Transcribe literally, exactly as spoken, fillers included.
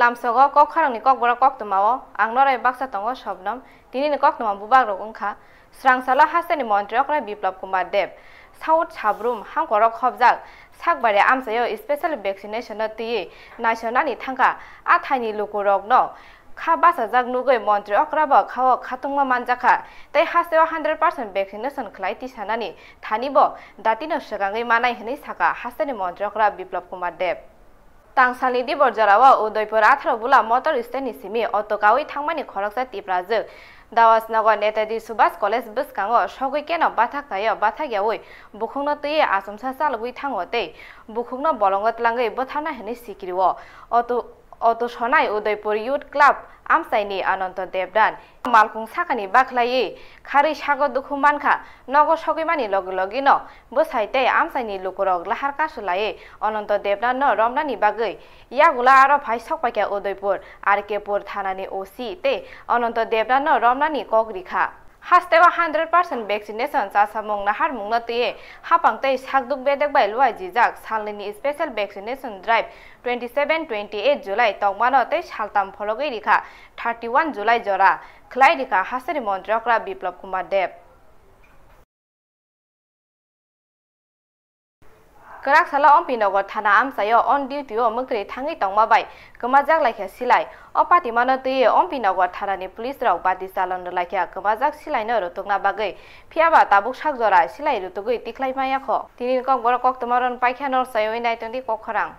Lamsogo kok khoroknwi kokborok koktwmao ang norai baksa tongo Sobnom. Tinini koktwma bubagrok wngkha: Srangsalo hasteni montri okra Biplab Kumar Deb, South Sabrum hangkorok khobjak Sakbari amchaio special vaccination no twiwi naisonani thangkha. A thaini lukurokno kha bachajak nugwi montri okra bo khao khatungma manjakha tei hasteo hundred percent vaccination khlai tisanani thani bo datino swkangwi manai hwnwi sakha hasteni montri okra Biplab Kumar Deb. Tangsalni dibor jorao Udaipur atharo bula motor stand ni simi auto kawi thangmani khoroksa Tiprajwk Dawasnagar Netaji Subhas College bwskango sogwi keno bathak kaio bathak yaui bukhukno twiwi achomsa chalogwi thango tei bukhukno bolongo twlangwi bwtharnai hwnwi sikrio. Auto, auto sonai Udaipur Youth Club amchaini Ananto Debdan. Malkhung sakani bakhlaiwi kharwi sago dukhu mankha, nogo sogwimani logi logino bwsai tei amchaini lukurok lahar kasu laiwi Ananto Debdan no romnani bagwi yagulo aro phai sokpaikha Udaipur R K Pur thanani O C tei Ananto Debdan no romnani kok rikha. Hasteo hundred percent vaccination chasamung naharmungno twiwi hapang tei sakduk bedek bai luaijijak salnini special vaccination drive twenty seven twenty eight July tongmano tei saltam phologwi rikha thirty one July jora khlai rikha hasteni montri okra Biplab Kumar Deb. Kwrak salo Ompi Nagar thana amchaio on duty o mwkhwrwi thangwi tongma bai kwmajak laikha silai. O patimano twiwi Ompi Nagar thanani police rok bati chalon rwlaikha kwmajak silaino rwtwkna bagwi, phiyaba tabuk sak jora silai rwtwgwi tikhlai maya kho. Tinini kokborok koktwma ron paikha, nor chaywi naitongdi kok khorang.